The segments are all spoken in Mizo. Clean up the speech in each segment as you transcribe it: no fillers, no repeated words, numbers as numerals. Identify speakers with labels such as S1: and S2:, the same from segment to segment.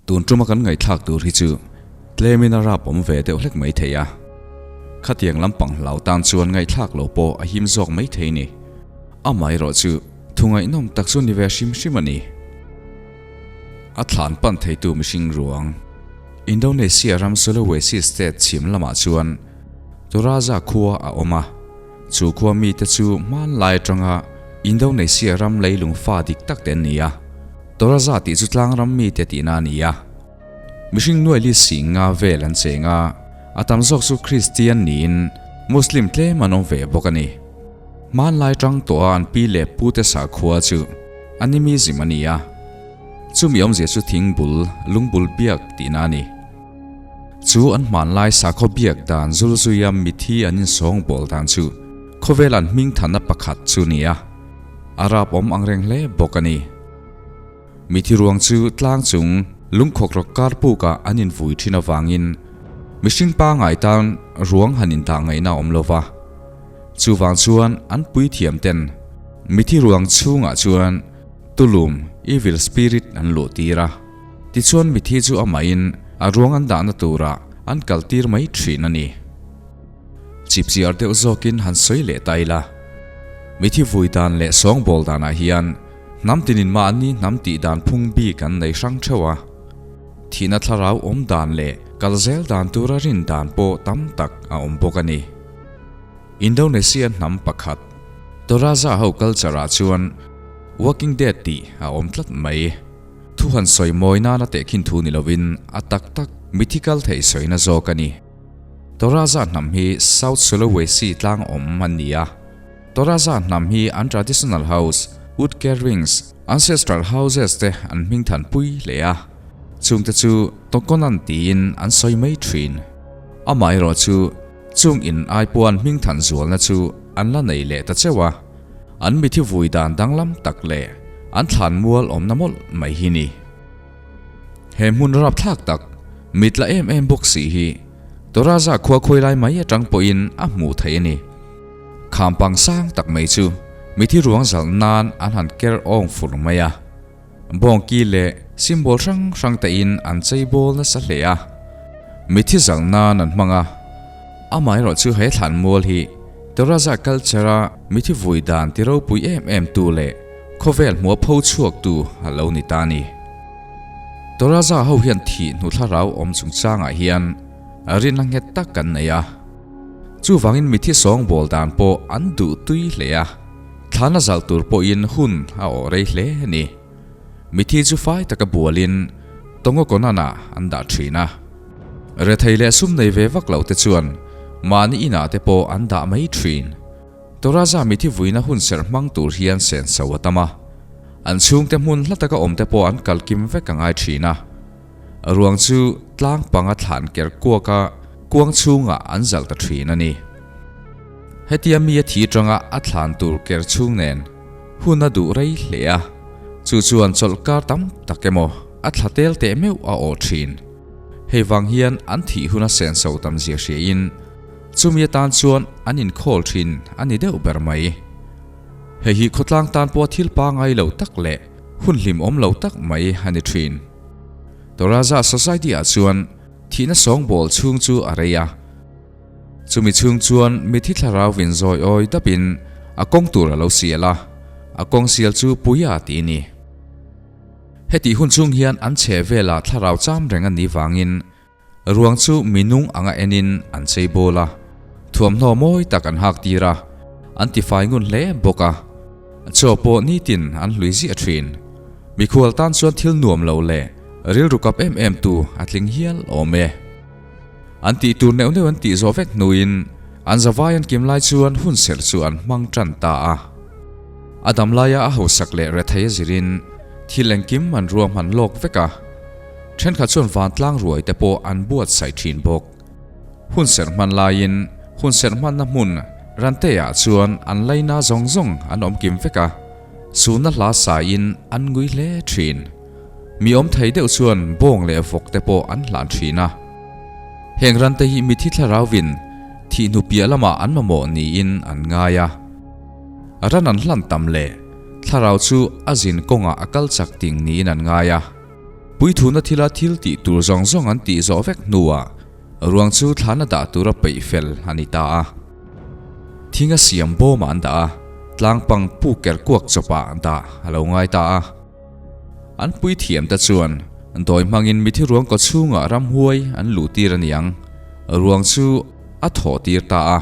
S1: Tun tuma kan ngaihthlak tur hi chu tlemin a rap awm ve deuh hlek mai thei a. Khatiang lampang hlau tan chuan ngaihthlak lo pawh a him zawk mai thei ni. Amaherawh chu thu ngaihnawm tak chu ni ve hrim hrim a ni. A thlan pan theitu mihring ruang. Indonesia ram Sulawesi state chhim lamah chuan Toraja khua a awm a. Chu khua mite chu hmanlai atanga Indonesia ram leilung fa dik tak te an ni a. Toraja tih chu tlang ram mite tihna a ni a. Mihring nuai li sing nga vel an cheng a, a tam zawk chu Kristian niin Muslim tlem an awm ve bawk a ni. Hmanlai tang tawha an pi leh pute sakhua chu animism a ni a. Chumi awmzia chu thing bul, lung bul biak tihna a ni. Chu an hmanlai sakhaw biak dan zulzuia mithi an insawngbawl dan chu khawvel an hmingthanna pakhat chu ni a, a rap awm angreng hle bawk a ni. Mithi ruang chu tlang chung lungkhawk rawk kar pukah an invui thin avangin mihring pangngai tan ruang han indah ngaihna a awm lo va. Chuvang chuan an puithiam ten mithi ruang chhungah chuan tulum, evil spirit, an luh tir a. Tichuan mithi chu amahin a ruang an dahna turah an kaltir mai thin a ni. Chipchiar deuh zawkin han sawi leh ta ila. Mithi vui dan leh sawngbawl danah hian hnam tinin mahni hnam tih dan phung bik an nei hrang theuh a. Thihna thlarau awm dan leh kal zel dan tura rin dan pawh tam tak a awm bawk a ni. Indonesia hnam pakhat, Toraja ho culture ah chuan Walking Dead tih a awm tlat mai. Thu han sawi mawi nana tehkhin thu ni lovin a tak tak mythical theih sawina zawk a ni. Toraja hnam hi South Sulawesi tlang awm an ni a. Toraja hnam hi an traditional house, wood carvings, ancestral houses te an hming than pui hle a. Chungte chu Tongkonan tiin an sawi mai thin. Amaherawh chu chung in ai pawh an hming than zualna chu an la nei leh ta cheuh a. An mithi vui dan danglam tak leh an thlan mual awmna mawlh mai hi ni. He hmun rapthlak tak, mit la em em bawk si hi Toraja khua khawi lai mai atang pawhin a hmuh theih a ni. Kham pang sang tak mai chu mithi ruang zalh nan an han ker awng fur mai a. Bawngki leh symbol hrang hrang te in an chei bawl nasa hle a. Mithi zalh nan an hmang a. Amaherawh chu he thlan mual hi Toraja culture a mithi vui dan ti ropui em em tu leh khawvel hmua pho chhuak tu a lo ni ta ni. Toraja ho hian thih hnu thlarau awm chungchangah hian rinna nghet tak kan nei a. Chuvangin mithi sawngbawl dan pawh an duh tui hle a, thlana zalh tur pawhin hun a awh rei hle a ni. Mithi chu fai taka bualin Tongokonana an dah thin a. Rethei leh sum nei ve vak loh te chuan mahni inah te pawh an dah mai thin. Toraja mithi vuina hun serh hmang tur hian senso a tam a. An chhungte hmun hla taka awm te pawh an kal kim vek a ngai thin a. Ruang chu tlang panga thlan ker kuaka kuang chhungah an zalh ta thin a ni. Hetia mi a thi atanga a thlan tur ker chhung nen hun a duh rei hle a, chu chuan chawlhkar tam tak emaw a thla tel teh meuh a awh thin. Hei vang hian an thih huna senso tam zia hriain chumi atan chuan an inkhawl thin a ni deuh ber mai. Hei hi khawtlang tan pawh thil pangai lo tak leh hun hlimawm lo tak mai a ni thin. Toraja Society ah chuan thihna sawngbawl chhung chu a rei a. Chumi chhung chuan mithi thlarau vin zawi awi dapin a kawng tur a lo sial a, a kawng sial chu Puia tih a ni. Hetih hun chhung hian an chhe velah thlarau cham reng a nih vangin ruang chu mi nung anga enin an chei bawl a, thuamhnaw mawi tak an hak tir a, an tifai ngun hle bawk a. Chaw pawh nitin an hlui ziah thin. Mikhual tan chuan thil nuam lo leh rilru kap em em tu a tling hial awm e. An tih tur neuh neuh an tih zawh vek hnuin an zavai an kim lai chuan hun serh chu an hmang tan ta a. A dam laia a hausak leh rethei a zirin thil engkim an ruahman lawk vek a. Thenkhat chuan vantlang ruai te pawh an buatsaih thin bawk. Hun serh hman laiin hun serh hmanna hmun Ranteah chuan an laina zawng zawng an awm kim vek a, suhna hla saiin an ngui hle thin. Mi awm thei deuh chuan bawng leh vawk te pawh an hlan thin a. Heng ran te hi mithi thlarauvin thih hnu piah lamah an mamawh niin an ngai a. Ran an hlan tam leh thlarau chu a zin kawngah a kal chak ting niin an ngai a. Puithuna thila thil tih tur zawng zawng an tih zawh vek hnuah ruang chu thlana dah tura peih fel a ni ta a. Thing a siam bawmah an dah a, tlangpang pu ker kuak chawpah dah a lo ngai ta a. An puithiam te chuan dawi hmangin mithi ruang kaw chhungah ramhuai an luh tir a niang, ruang chu a thawh tir ta a.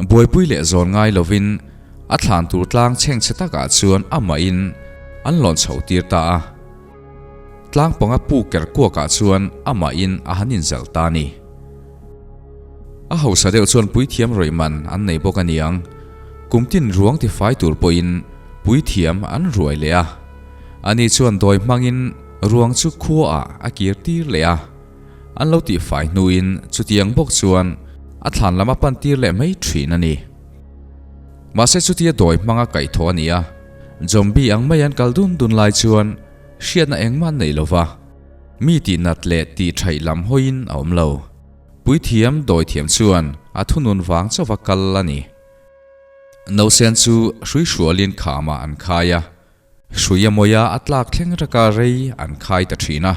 S1: Buaipui leh zawn ngai lovin a thlan tur tlang chhengchhe takah chuan amahin an lawn chho tir ta a. Tlang panga pu ker kuakah chuan amahin a han inzalh ta a ni. A hausa deuh chuan puithiam rawih man an nei bawk a niang. Kum tin ruang tifai tur pawhin puithiam an ruai leh a. Ani chuan dawi hmangin ruang chu khuaah a kir tir leh a. An lo tihfai hnuin chutiang bawk chuan a thlan lam a pan tir leh mai thin a ni. Mahse chutia dawi hmanga kaihthawh a ni a, zombie ang mai an kal dun dun lai chuan hriatna engmah an nei lo va, mi tihnat leh tihṭhaih lam hawiin a awm lo. Puithiam dawithiam chuan a thunun vang chauha kal a ni. Nausen chu hrui hrualin khamah an khai a, Hrui a mawia a tlak thleng raka rei an khai ta thin a,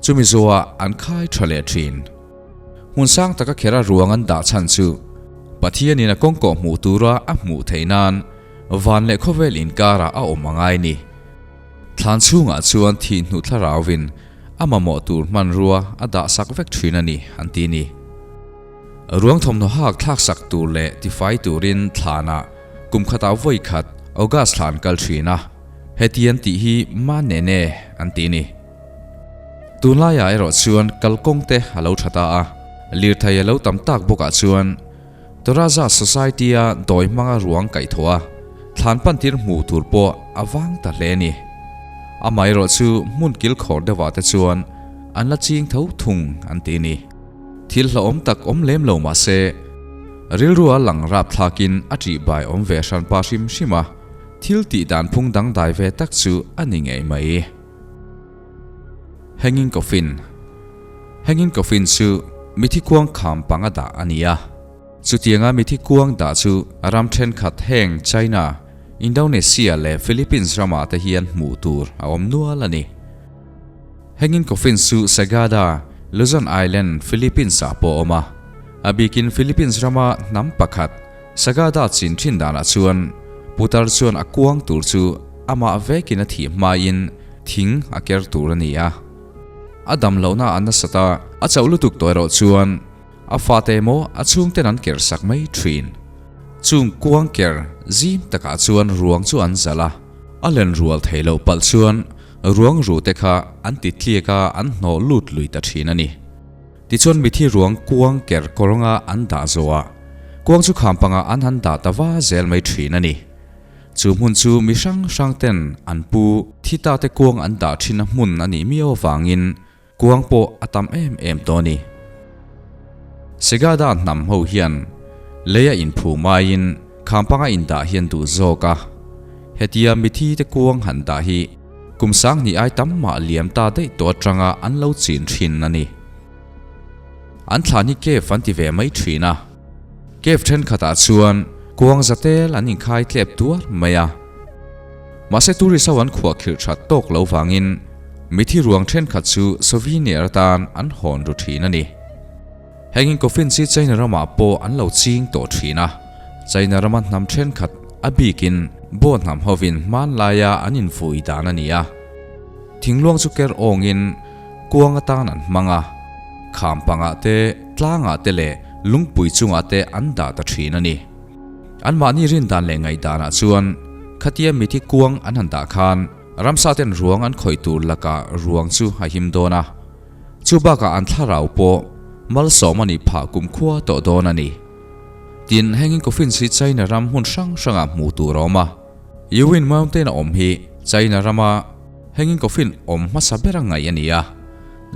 S1: chumi zawhah an khai tha leh thin. Hmun sang taka khera ruang an dah chhan chu Pathianin a kawngkawh hmuh tura a hmuh theih nan van leh khawvel inkarah a awm a ngai ni. Thlan chhungah chuan thih hnu thlarauvin a mamawh tur hmanrua a dah sak vek thin a ni an ti ni. Ruang thawmhnaw hak thlak sak tur leh tifai turin thlanah Kum khatah vawi khat August thla an kal thin a, heti an tih hi Manene an ti ni. Tunlaiah erawh chuan kalkawng te a lo tha ta a, lirthei a lo tam tak bawkah chuan Toraja Society-a dawi hmanga ruang kaihthawh a, thlan pantir hmuh tur pawh a vang ta hle a ni. Amaherawh chu hmun kilkhawr deuhah te chuan an la ching tho thung an ti ni. Thil hlauhawm tak awm lem lo mah se, rilrua lang rap thlakin a ṭihbai awm ve hranpa hrim hrim a, thil tih dan phung dangdai ve tak chu a ni ngei mai. Hanging Coffin Hanging Coffin chu mithi kuang kham panga dah a ni a. Chutianga mithi kuang dah chu ram thenkhat heng China, Indonesia leh Philippines ramah te hian hmuh tur a awm nual a ni. Hanging Coffin chu Sagada, Luzon Island, Philippines-ah pawh a awm a. A bikin Philippines rama hnam pakhat, Sagada chin thin danah chuan putar chuan a kuang tur chu amah vekin a thih hmain thing a ker tur a ni a. A dam lohna a nasat a, a chauh lutuk tawh erawh chuan A fate emaw a chhungten an ker sak mai thin. Chung kuang ker zim takah chuan ruang chu an zalh a, a len rual thei loh palh chuan ruang ruh te kha an ti tliak a an hnawh lut lui ta thin a ni. Tichuan mithi ruang kuang ker kawranga an dah zawhah kuang chu kham pangah an han dah ta va zel mai thin a ni. Chu hmun chu mi hrang hrang ten an pu thi ta te kuang an dah thin a hmun a nih miau avangin Kuang pawh a tam em em tawh a ni. Segada hnam ho hian lei a inphu maiin khampanga indah hi an duh zawk a, hetia mithi te kuang han dah hi kum sanghnih ai tam mah liam ta daih tawh atanga an lo chin thin a ni. An thlan hi cave an ti ve mai thin a, cave thenkhatah chuan kuang zatel an inkhai tlep tuar mai a. Mahse tourist ho an khuahkhirh that tawk lo vangin mithi ruang thenkhat chu souvenir atan an hawn ru thin a ni. Hengin coffin chi China ramah pawh an lo ching tawh thin a, China rama hnam thenkhat a bikin Bo hnam hovin hmanlaia an invui dan a ni a. Thingluang chu ker awngin kuang atan an hmang a, kham pangah te, tlangah te leh lungpui chungah te an dah ta thin a ni. Anmahni rindan leh ngaihdanah chuan khatia mithi kuang an han dah khan ramsa ten ruang an khawih tur lakah ruang chu a him dawn a, chu bakah an thlarau pawh malsawm a nih phah kumkhua tawh dawn a ni. Tin, hengin coffins hi China ram hmun hrang hrangah hmuh tur a awm a, Yuin Mountain a awm hi China rama hengin coffin awm hmasa bera ngaih a ni a,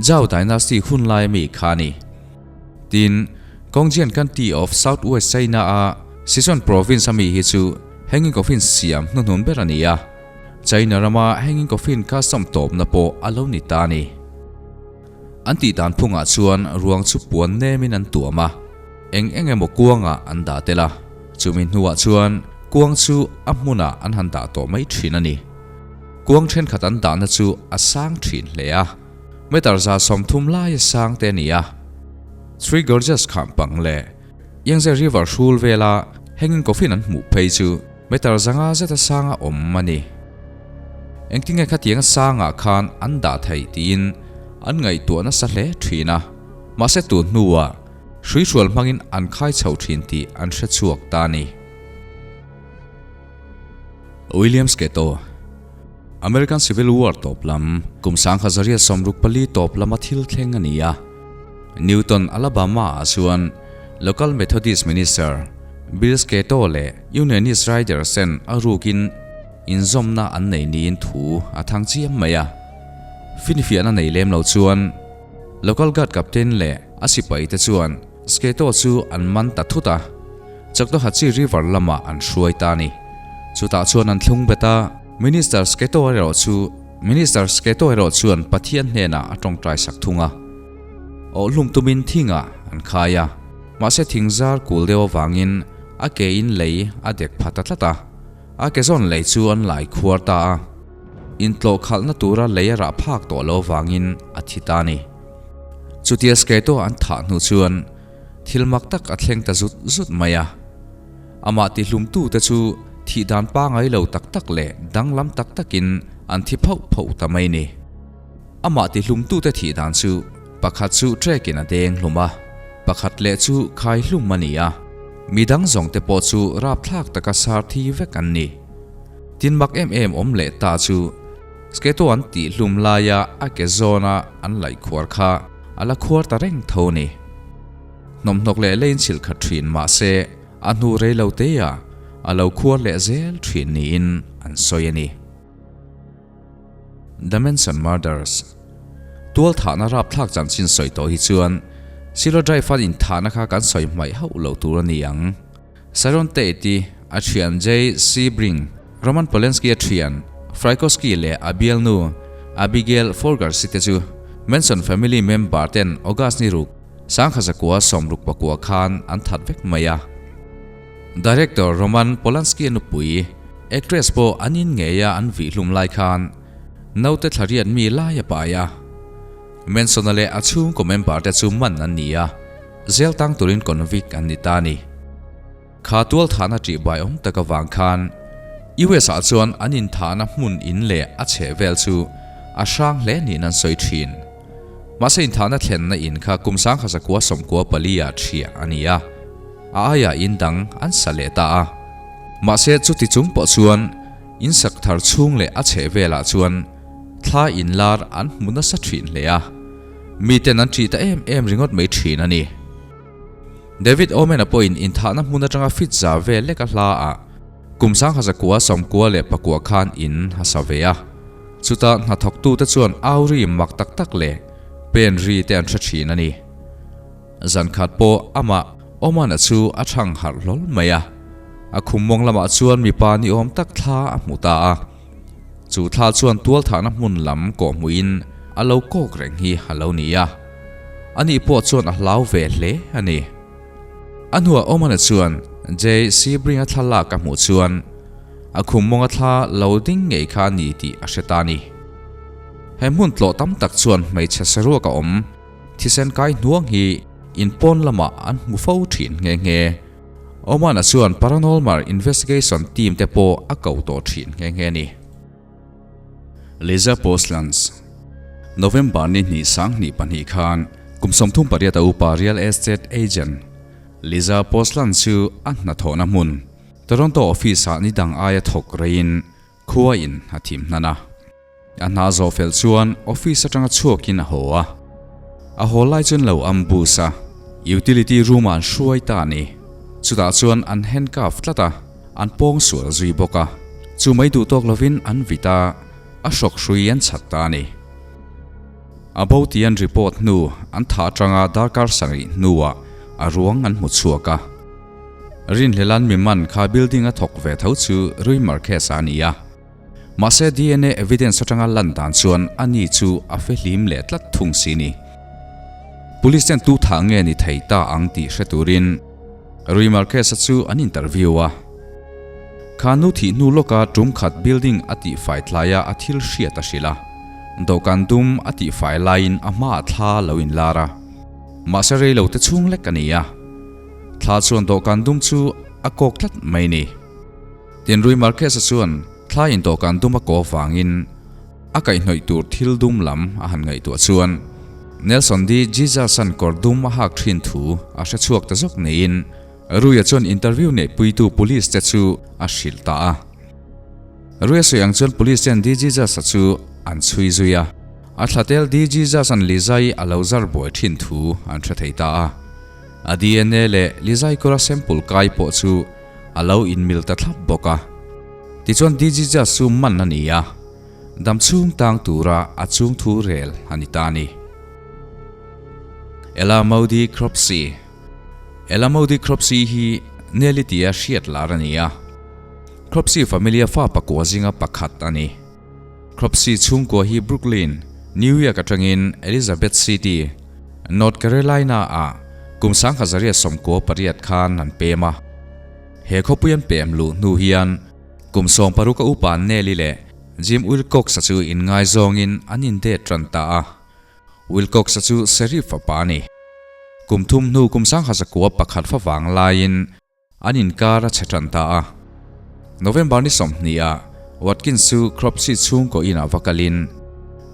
S1: Zhao Dynasty hun laia mi kha a ni. Tin, Kongjian County of South West China a Sichuan Province a mi hi chu Hanging Coffin siam hnuhnun ber a ni a, China rama Hanging Coffin custom tawpna pawh a lo ni ta a ni. An tih dan phungah chuan ruang chu puan nemin an tuam a, eng eng emaw kuangah an dah tel a, chumi hnuah chuan kuang chu a hmunah an han dah tawh mai thin a ni. Kuang thenkhat an dahna chu a sang thin hle a, meter 130 laia sang te a ni a. Three Gorges kham pang leh Yangtze River hrul vela hanging coffin an hmuh phei chu meter 500 zeta sanga awm a ni. Engtinge khatianga sangah khan an dah theih tiin an ngaihtuah nasa hle thin a, mahse tun hnuah hruihrual hmangin an khai chho thin tih an hre chhuak ta a ni. William Sketo, American Civil War tawp lam kum 1864 tawp lama thil thleng a ni a. Newton, Alabama-ah chuan local Methodist minister Bill Sketo leh Unionist Riders ten a rukin inzawmna an nei niin thu a thang chiam mai a. Finfiahna nei lem lo chuan local guard captain leh a sipaite chuan Sketo chu an man ta thut a, Choctawhatchee River lamah an hruai ta a ni. Chutah chuan an thlung bet a, Minister Sketo erawh chu Minister Sketo erawh chuan Pathian hnenah a tawngtai sak thung a. Awhhlum tumin thingah an khai a, mahse thing zar kul deuh avangin a ke in lei a dek pha ta tlat a, a ke zawn lei chu an lai khuar ta a. Intlawh khalhna tura lei a rah phak tawh lo avangin a thi ta a ni. Chutia Sketo an thah hnu chuan thil mak tak a thleng ta zut zut mai a. Amah tihlumtute chu thih dan pangai lo tak tak leh danglam tak takin an thi phauh phauh ta mai ni. Amah tihlumtute thih dan chu pakhat chu trekin a deng hlum a, pakhat leh chu khai hlum a ni a, midang zawngte pawh chu rapthlak taka sar thi vek an ni. Tin mak em em awm leh ta chu Sketo an tih hlum laia a ke zawna an laih khuar kha a la khuar ta reng tho a ni. Hnawmhnawk leh leiin chhilh khat thin mah se a hnu rei lo teia a lo khuar leh zel thin niin an sawi a ni. The Manson Murders Tual thahna rapthlak chanchin sawi tawh hi chuan Silo Drive-a inthahna kha kan sawi hmaih hauh lo tur a ni ang. Sharon Tate-i a thian Jay Sebring, Roman Polanski-a thian Frykowski leh a bialnu Abigail Folgersi te chu Manson family member ten August ni ruk, 1969 khan an that vek mai a. Director Roman Polanski-a nupui, actress pawh an in ngeia an vih hlum lai khan naute thlariat mi lai a pai a. Manson-a leh a chhungkaw member te chu man an ni a. Zel tang turin convict an ni ta a ni. Kha tual thahna ṭih bai awm tak avang khan US ah chuan an inthahna hmun in leh a chheh vel chu a hrang hle niin an sawi ṭhin. Mahse inthahna thlenna in kha kum 1994 ah ṭhiah a ni a, a aiah in dang an sa leh ta a. Mahse chuti chung pawh chuan in sak thar chhung leh a chheh velah chuan thla inlar an hmu nasa ṭhin hle a. Miten an ṭih ta em em ringawt mai ṭhin a ni. David Omen-a pawhin inthahna hmun aṭanga fit za vel lek a hla ah kum 1994 khan in a sa ve a. Chuta hnathawktute chuan au ri mak tak tak leh pen ri te an hre ṭhin a ni. Zan khat pawh amah Oman-a chu a chhang harh hlawl mai a. A khum mawng lamah chuan mipa ni awm tak thla a hmu ta a. Chu thla chuan tualthahna hmun lam kawhhmuhin a lo kawk reng hi a lo ni a, ani pawh chuan a hlau ve hle a ni. A hnuah Omana chuan Jay Sebring-a thlalak a hmuh chuan a khum mawnga thla lo ding ngei kha a ni tih a hre ta a ni. He hmun tlawh tam tak chuan hmeichhe saruak a awm thisen kai hnuang hi in pawn lamah an hmu fo thin nghe nghe. Oman-a chuan Paranormal Investigation Team te pawh a ko tawh thin nghe nghe a ni. Lisa Postlans, November ni hnih 2002 khan kum 38 a upa real estate agent Lisa Postland chu a hnathawhna hmun Toronto office-ah ni dang aia thawk reiin khua in a thim hnan a. A hna zawh fel chuan office atanga chhuakin a haw a, a haw lai chuan lo ambush a, utility room ah an hruai ta a ni. Chutah chuan an handcuff tlat a, an pawng sual zui bawk a, chu mai duh tawk lovin an vit a, a hrawk hrui an chhat ta a ni. A bo tih an report hnu an thah atanga darkar sarih hnuah a ruang an hmu chhuak a. Rinhlelan mi man kha building a thawk ve tho chu Rui Marquez-a a ni a. Mahse DNA evidence atanga lan dan chuan a ni chu a fehlim leh tlat thung si ni. Police ten tu thah nge ni thei ta ang tih hre turin Rui Marquez-a chu an interview a. Kha nu thih hnu lawka tum khat building a tihfai tlaia a thil hriat a hrilh a. Dawhkan dum a tihfai laiin a hmaah thla lo inlar a. Mahse rei lo te chhung lek a ni a. Thla chuan dawhkan dum chu a kawk tlat mai ni. Tinrui Marquez-a chuan thla in dawhkan dum a kaw vangin a kaihhnawih tur thil dum lam a han ngaihtuah chuan Nelson D. Jesus-a'n kawr dum a hak thin thu a hre chhuak ta zawk niin Ruia chuan interview neihpuitu police te chu a hrilh ta a. Ruia sawi ang chuan police ten D. Jesus-a chu an chhui zui a. A thlatel D. Jesus-a'n Lizai a lo zar buai thin thu an hre thei ta a. A dna leh Lizai kawra sample kai pawh chu a lo inmil ta thlap bawk a. Tichuan D. Jesus chu man a ni a, dam chhung tang tura a chung thu rel a ni ta a ni. Ella Modi Cropsey Ella Modi Cropsey hi Nelly tia hriat lar a ni a. Cropsey familia fa pakua zinga pakhat a ni. Cropsey chhungkua hi Brooklyn, New York atangin Elizabeth City, North Carolina-ah kum 1998 khan an pem a. He khawpui an pem luh hnu hian kum 60 a upa Nelly leh Jim Wilcox-a chu inngaizawngin an indet tan ta a. Wilcox-a chu Sheriff fapa a ni. Kum thum hnu kum 1901 favang laiin An inkar a chhe tan ta a. November ni 20 ah Watkins chu Cropsey chhungkaw inah va kalin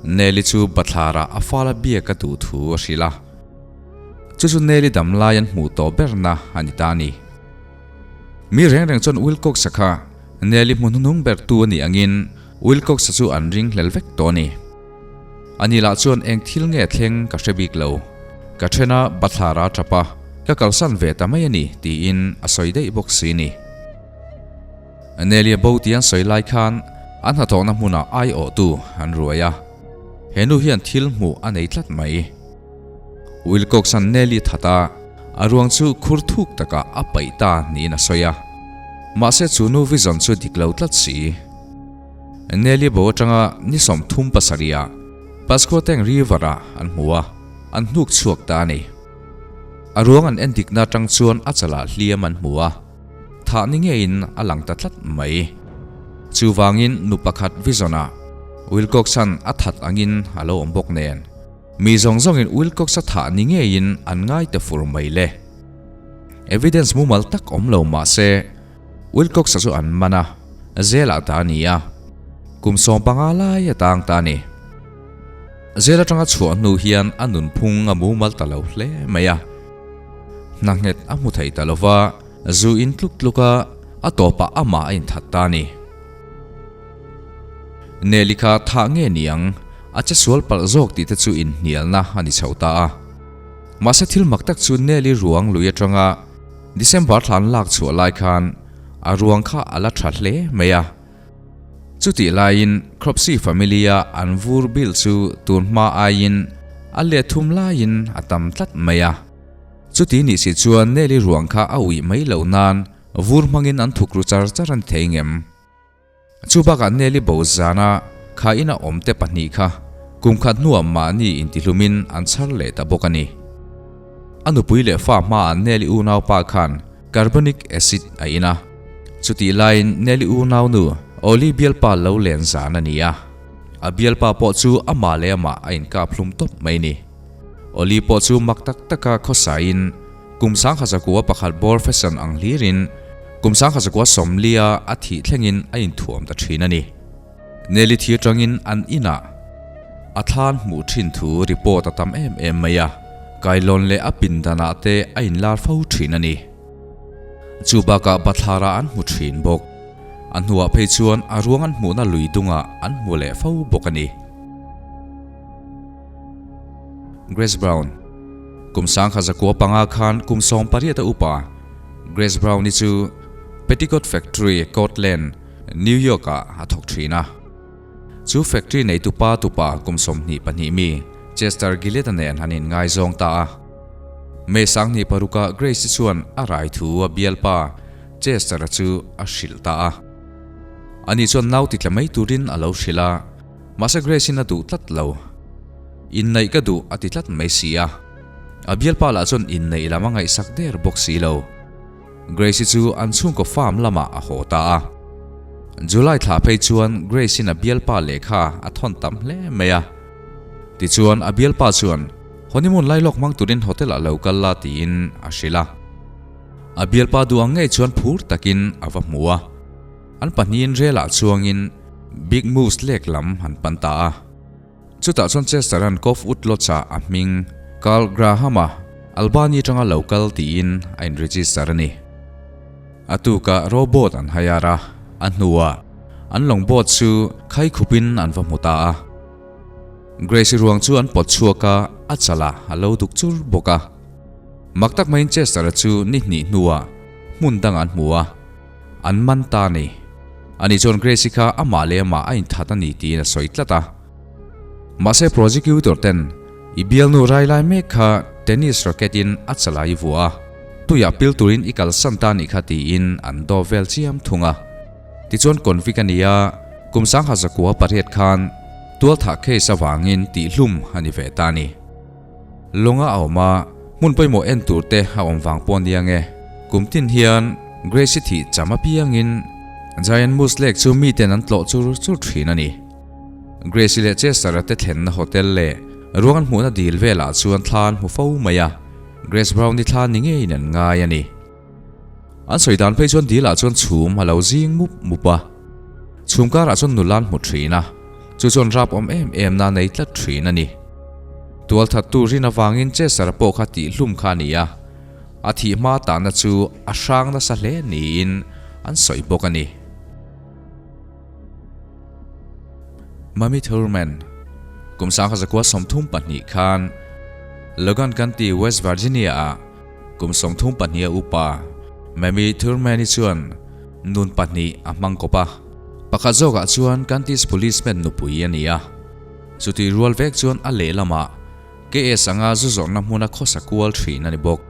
S1: Nelly chu bathlarah a fala biak a duh thu a hrilh a. Chu chu Nelly dam lai an hmuh tawh berna a ni ta a ni. Mi reng reng chuan Wilcox-a kha Nelly hmu hnuhnung ber tu a nih angin Wilcox-a chu an ring hlel vek tawh a ni. Ani lah chuan eng thil nge thleng ka hre bik lo. Ka then a bathlar a tap a, ka kalsan ve ta mai a ni tiin a sawi daih bawk si ni. Nelia bo ti an sawi lai khan an hnathawhna hmunah aiawhtu an ruai a, he nu hian thil hmuh a nei tlat mai. Wilcox-a'n Nelly that a, a ruang chu khur thuk takah a paih ta niin a sawi a. Mahse chu nu vision chu dik lo tlat si. Nelly bo atanga ni 37 ah Pasquotank River ah an hmu a, an hnuk chhuak ta a ni. A ruang an endikna atang chuan a chalah hliam an hmu a, thah ni ngeiin a lang ta tlat mai. Chuvangin nu pakhat Vision ah Wilcox-a'n a that angin a lo awm bawk nen, mi zawng zawngin Wilcox-a thah ni ngeiin an ngai ta fur mai le. Evidence mumal tak awm lo mah se, Wilcox-a chu an man a, Zela ta a ni a, kum 15 lai a tang ta a ni. Zel atanga chhuah hnu hian a nunphung a mumal ta lo hle mai a, hna nghet a hmu thei ta lo va, zu in tluk tluk a, a tawpah amah a inthat ta a ni. Nelly kha thah nge ni ang, a che sual palh zawk tih te chu inhnialna a ni chho ta a. Mahse thil mak tak chu Nelly ruang lui atanga December thlan lak chhuah lai khan a ruang kha a la tha hle mai a. Chutih laiin Cropsey family-a an vur bill chu tun hma aiin a let thum laiin a tam tlat mai a. Chuti nih si chuan Nelly ruang kha a uih mai loh nan vur hmangin an thuk ru char char a ni thei ngem? Chu bakah Nelly bo zana kha ina awmte pahnih kha kum khat hnuah mahni intihlumin an chhar leh ta bawk a ni. A nupui leh fa hmaah Nelly unaupa khan carbonic acid a in a, chutih laiin Nelly unaunu Oli bialpa lo len zan a ni a, a bialpa pawh chu amah leh amah a inkap hlum tawp mai ni. Oli pawh chu mak tak taka khawsain Kum 1901 bawr fashion ang hlirin kum 1940 a thih thlengin a inthuam ta thin a ni. Nelly thi atangin an inah a thlan hmuh thin thu report a tam em em mai a, kailawn leh a pindanah te a inlar fo thin a ni. Chu bakah bathlarah an hmu thin bawk. A hnuah phei chuan a ruang an hmuhna lui dungah an hmu leh fo bawk a ni. Grace Brown Kum 1905 khan kum 18 a upa Grace Brown-i chu Petticoat Factory, Cortland, New York-ah a thawk thin a. Chu factory neitupa tupa kum 22 mi Chester Gillett-a nen an inngaizawng ta a. May 26-ah Grace-i chuan a rai thu a bialpa Chester-a chu a hrilh ta a. Ani chuan nau titla mai turin a lo hrilh a. Mahse Grace-in a duh tlat lo. Inneih ka duh a ti tlat mai si a. A bialpa lah chuan inneih lam a ngaihsak der bawk si lo. Grace-i chu an chhungkaw farm lamah a haw ta a. July thla phei chuan Grace-in a bialpa lehkha a thawn tam hle mai a. Tichuan a bialpa chuan honeymoon lai lawk hmang turin hotel ah lo kal la tiin a hrilh a. A bialpa duh ang ngei chuan phur takin a va hmu a. An pahnihin rel ah chuangin Big Moose lek lam an pan ta a. Chutah chuan Chester-a'n Cove Wood Lodge-ah a hming Carl Graham-a Albany atanga lo kal tiin a in-register a ni. A tukah rowboat an hire a, a hnuah an lawng boat chu khai khupin an va hmu ta a. Grace-i ruang chu an pawt chhuak a, a chalah a lo duk chur bawk a. Mak tak maiin Chester-a chu ni hnih hnuah hmun dangah an hmu a, an man ta a ni. Ani chuan Grace-i kha amah leh amah a inthat a ni tiin a sawi tlat a. Mahse prosecutor ten i bialnu rai lai mek kha tennis racket in a chala i vuah a, tuiah pil turin i kalsan ta nih kha tiin an dawp vel chiam thung a. Tichuan convict a ni a, kum sangha zakua pariat khan tualthah case avangin tihhlum a ni ve ta a ni. Lawnga a awm a, hmun pawimawh en tur te a awm vang pawh nia nge. Kum tin hian Grace-i thih cham apiangin Giant Moose Lake chu miten an tlawh chur chur thin a ni. Grace-i leh Chester-a te thlenna hotel leh ruang an hmuhna dil velah chuan thla an hmu fo mai a, Grace Brown-i thla ni ngeiin an ngai a ni. An sawi dan phei chuan dilah chuan chhum a lo zing mup mup a, chhum karah chuan nula an hmu thin a, chu chuan rap awm em em na nei tlat thin a ni. Tualthattu rin avangin Chester-a pawh kha tihhlum kha a ni a, a thih hma tahna chu a hrang nasa hle niin an sawi bawk a ni. Mami Thurman, Kum 1932 khan Logan County, West Virginia-ah Kum 32 a upa Mamie Thurman-i chuan nun pahnih a hmang kawp a. Pakhat zawkah chuan Kantis policeman nupui a ni a. Chutih rual vek chuan a lehlamah KS anga zu zawrhna hmuna khawsa kual thin a ni bawk.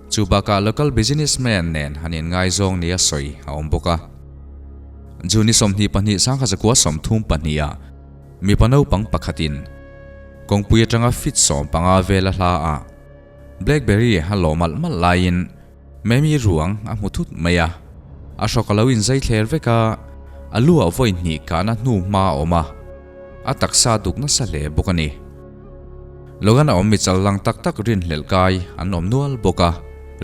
S1: Chu bakah local businessman nen han inngaizawng nia sawi a awm bawk a. June 22 1932 ah mipa naupang pakhatin kawngpui atanga feet 15 vela hla ah Blackberry a lawh malh malh laiin Mammy ruang a hmu thut mai a, a hrawk a lo inzai thler vek a, a lu ah vawi hnih kahna hnu hma a awm a, a taksa duk nasa hle bawk a ni. Logan a awm mi chal lang tak tak rinhlelh kai an awm nual bawk a,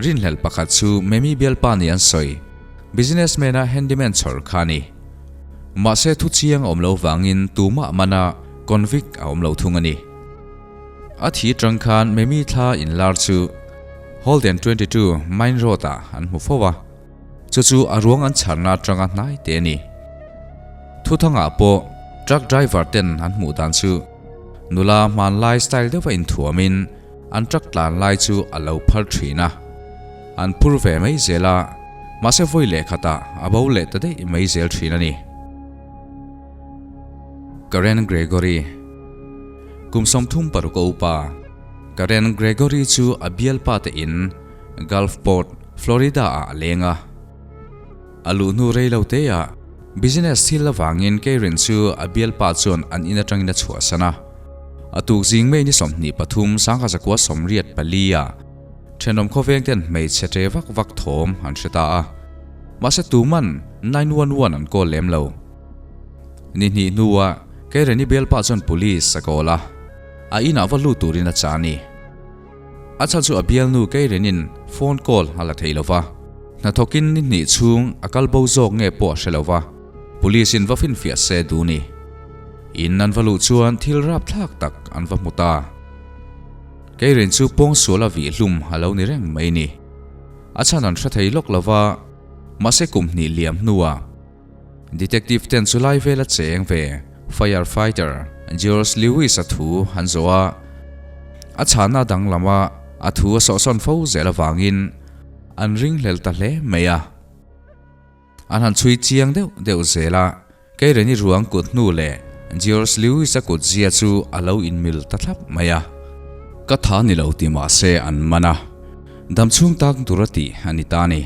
S1: rinhlelh pakhat chu Mammy bialpa ni an sawi, businessman a handyman chhawr kha a ni. Mahse thu chiang a awm lo vangin tumah mana convict a awm lo thung a ni. A thi atang khan Memi thla inlar chu Holden 22 Main Road ah an hmu fo a, chu chu a ruang an chharna atanga hnai te a ni. Thuthangah pawh truck driver ten an hmuh dan chu nula hmanlai style deuha inthuamin an truck tlan lai chu a lo phar thin a, an phur ve mai zel a, mahse vawi leh khatah a bo leh ta daih mai zel thin a ni. Karen Gregory. Kum 36 a upa Karen Gregory chu a bialpa te in Gulfport, Florida ah a leng a. A luh hnu rei lo te ah business thil avangin Karen chu a bialpa chuan an in atangin a chhuahsan a. A tuk zing May ni 23 1984 ah thenawm khawveng ten hmeichhe ṭe vak vak thawm an hre ta a. Mahse tuman 911 an call lem lo. Ni hnih hnuah Keireni bialpa chuan police a call a, a inah va lut turin a chah a ni. A chhan chu a bialnu Keirenin phone call a la thei lo va, hnathawkin ni hnih chhung a kal bo zawk nge pawh a hre lo va, police in va finfiah se duh ni. In an va luh chuan thil rapthlak tak an va hmu ta. Keiren chu pawngsual a vih hlum a lo ni reng mai ni. A chhan an hre thei lawk lo va, mahse kum hnih liam hnuah, Detective ten chu lai vela cheng ve fire fighter George Lewis a thu an zawh a, a chhahna danglam a a thu a sawhsawn fo zel avangin an ringhlel ta hle mai a. An han chhui chiang deuh deuh zel a, Keireni ruang kut hnu leh George Lewis a kut zia chu a lo inmil ta thlap mai a. Ka tha ni lo ti mah se an man a, damchhung tak tur a tih a ni ta a ni.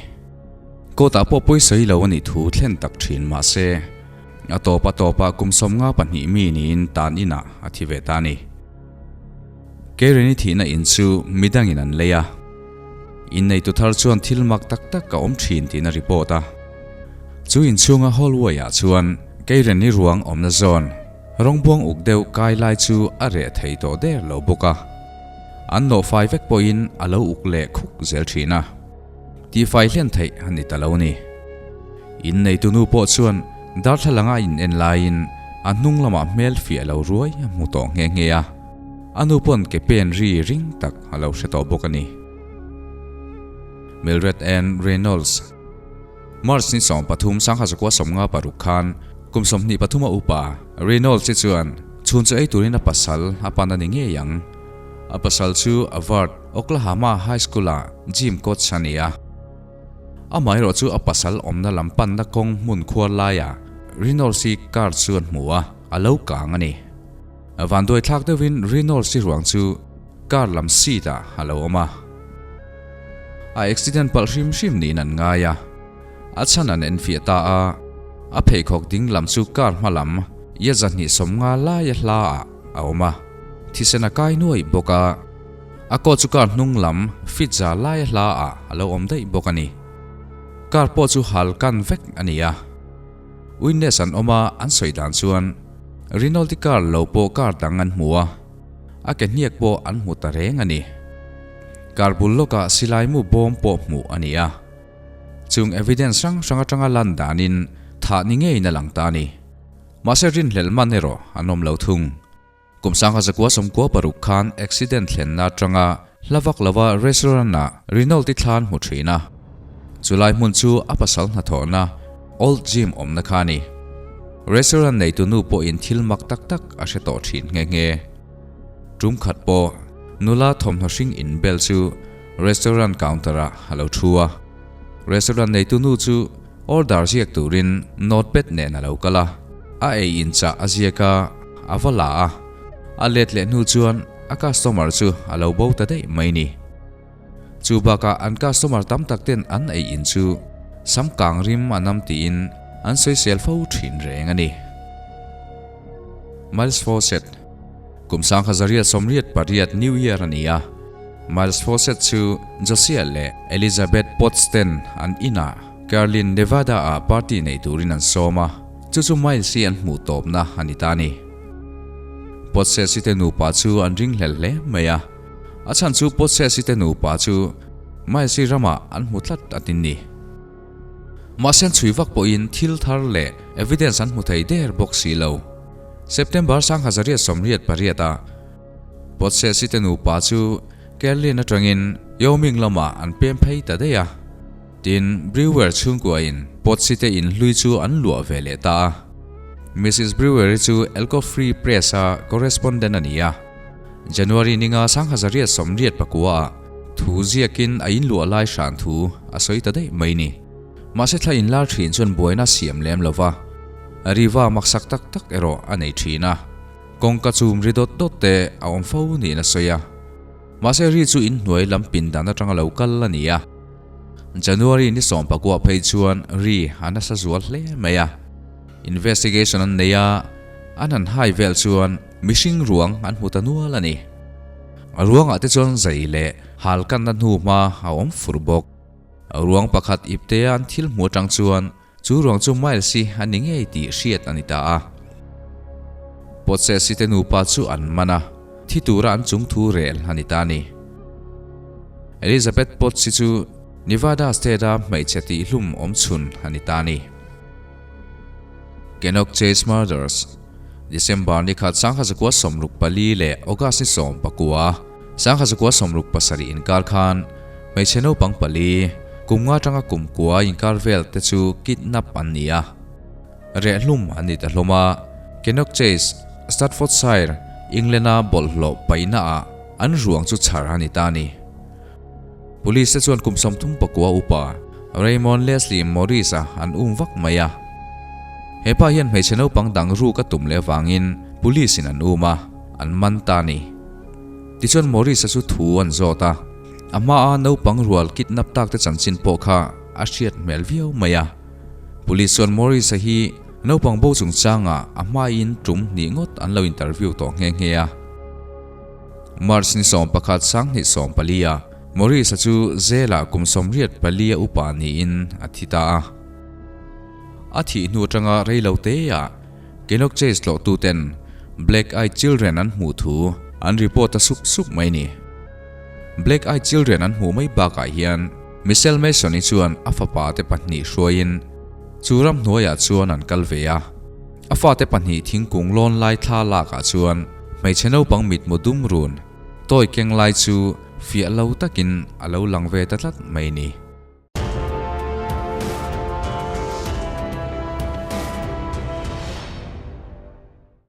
S1: Court-ah pawh pawisawi lo a nih thu thlen tak thin mah se, a tawp a tawpah kum 52 mi niin tan inah a thi ve ta a ni. Karen-i thihna in chu midangin an lei a, inneitu thar chuan thil mak tak tak a awm thin tiin a report a. Chu inchhunga hallway ah chuan Keiren-i ruang awmna zawn rawngbuang uk deuh kai lai chu a reh thei tawh der lo bawk a. An nawhfai vek pawhin a lo uk leh khuk zel thin a. Tihfai hlen theih a ni ta lo ni. Inneitu nu pawh chuan darthlalanga in en laiin a hnung lamah hmel fiah lo ruai a hmu tawh nghe nghe a. A nu pawn ke pen ri ring tak a lo hre tawh bawk a ni. Mildred Ann Reynolds. March ni 13 sangha 96 khan kum 23 a upa Reynolds hi chuan chhun chu ei turin a pasal a pan a ni ngei ang. A pasal chu Avard, Oklahama High School-ah gym coach a ni a. Amaherawh chu a pasal awmna lam panna kawng hmun khuar laiah Reynolds hi car chu an hmu a, a lo kang a ni. Vanduai thlak deuhin Reynolds hi ruang chu car lam seat ah a lo awm a. A accident palh hrim hrim niin an ngai a. A chhan an enfiah ta a, a pheikhawk ding lam chu car hma lam ia 250 laia hla ah a awm a, thisen a kai nuai bawk a. A coat chu car hnung lam feet za laia hla ah a lo awm daih bawk a ni. Car pawh chu hal kan vek a ni a. Witness an awm a, an sawi dan chuan Rinoldi car lo pawh car dang an hmu a, a ke hniak pawh an hmu ta reng a ni. Car bul lawkah silai mu bawm pawh hmuh a ni a. Chung evidence hrang hrang atanga lan danin thah ni ngeiin a lang ta a ni. Mahse rinhlelh man erawh an awm lo thung. Kum 1996 khan accident thlenna atanga hla vak lova restaurant ah Renault-i thlan hmu thin a. Chulai hmun chu a pasal hnathawhna Old Gym awmna kha a ni. Restaurant neitu nu pawhin thil mak tak tak a hre tawh thin nghe nghe. Tum khat pawh nula thawmhnaw hring inbel chu restaurant counter ah a lo thu a. Restaurant neitu nu chu Order ziak turin notepad nen a lo kal a, a ei inchah a ziak a, a va la a, a let leh hnu chuan a customer chu a lo bo ta daih mai ni. Chu bakah an customer tam tak ten an ei in chu sam kang rim a nam tiin an sawisel fo thin reng a ni. Miles Fawcett, Kum 1988 New Year a ni a, Miles Fawcett chu Josiah leh Elizabeth Potts ten an inah Carlin, Nevada ah party nei turin an sawm a, chu chu Miles hi an hmuh tawpna a ni ta a ni. Potts te nupa chu an ringhlel hle mai a, a chhan chu Potts te nupa chu Miles hi ramah an hmu tlat a tin ni. Mahse an chhui vak pawhin thil thar leh evidence an hmu thei der bawk si lo. September 1988 ah Potsesi te nupa chu Kerlin atangin Wyoming lamah an pem phei ta daih a. Tin, Brewer chhungkuain Potsi te in hlui chu an luah ve leh ta a. Mrs. Brewer-i chu Elko Free Press-a correspondent a ni a. January ninga 1989 ah thu ziakin a inluah lai hran thu a sawi ta daih mai ni. Mahse thla inlar thin chuan buaina siam lem lo va, riva maksak tak tak erawh a nei thin a. Kawngka chum ri dawt dawt te a awm fo niin a sawi a. Mahse ri chu inhnuai lam pindan atanga lo kal a ni a. January ni 19 phei chuan ri a nasa zual hle mai a. Investigation an nei a, an han hai vel chuan mihring ruang an hmu ta nual a ni. A ruangah te chuan zai leh hal kanna hnu hma a awm fur bawk. Ruang pakhat iptea an thil hmu atang chuan Chu ruang chu Miles hi a ni ngei tih hriat a ni ta a. Potsesi te nupa chu an man a, thi tura an chung thu rel a ni ta a ni. Elizabeth Potts hi chu Nevada State-a hmeichhe tihhlum awm chhun a ni ta a ni. Kenok Chase Murders, December ni khat 1964 leh August ni 19, 1967 inkar khan hmeichhe naupang pali, kum nga atanga kum kua inkar vel te chu kidnap an ni a. Rehhlum an ni ta hlawm a, Cannock Chase, Staffordshire, England-a bawlhhlawh paihna ah an ruang chu chhar a ni ta a ni. Police te chuan kum 39 upa Raymond Leslie Morris-a an um vak mai a. He pa hian hmeichhe naupang dang ruk a tum leh avangin police in an um a, an man ta a ni. Tichuan Morris-a chu thu an zawt a, a hmaa naupang rual kidnap tak te chanchin pawh kha a hriat hmel viau mai a. Police chuan Morris-a hi naupang bo chungchangah a hmain tum hnih ngawt an lo interview tawh nghe nghe a. March ni 11 2014 ah Morris-a chu jail-ah kum 84 a upa niin a thi ta a. A thih hnu atanga rei lo teah Cannock Chase tlawhtuten Black Eyed Children an hmuh thu an report ta sup sup mai ni. Black Eyed Children an hmuh mai bakah hian Michelle Mason-i chuan a fapa te pahnih hruaiin chu ramhnuaiah chuan an kal ve a. A fate pahnih thingkung lawn lai thla lakah chuan hmeichhe naupang mitmu dum run tawi keng lai chu fiah lo takin a lo lang ve ta tlat mai ni.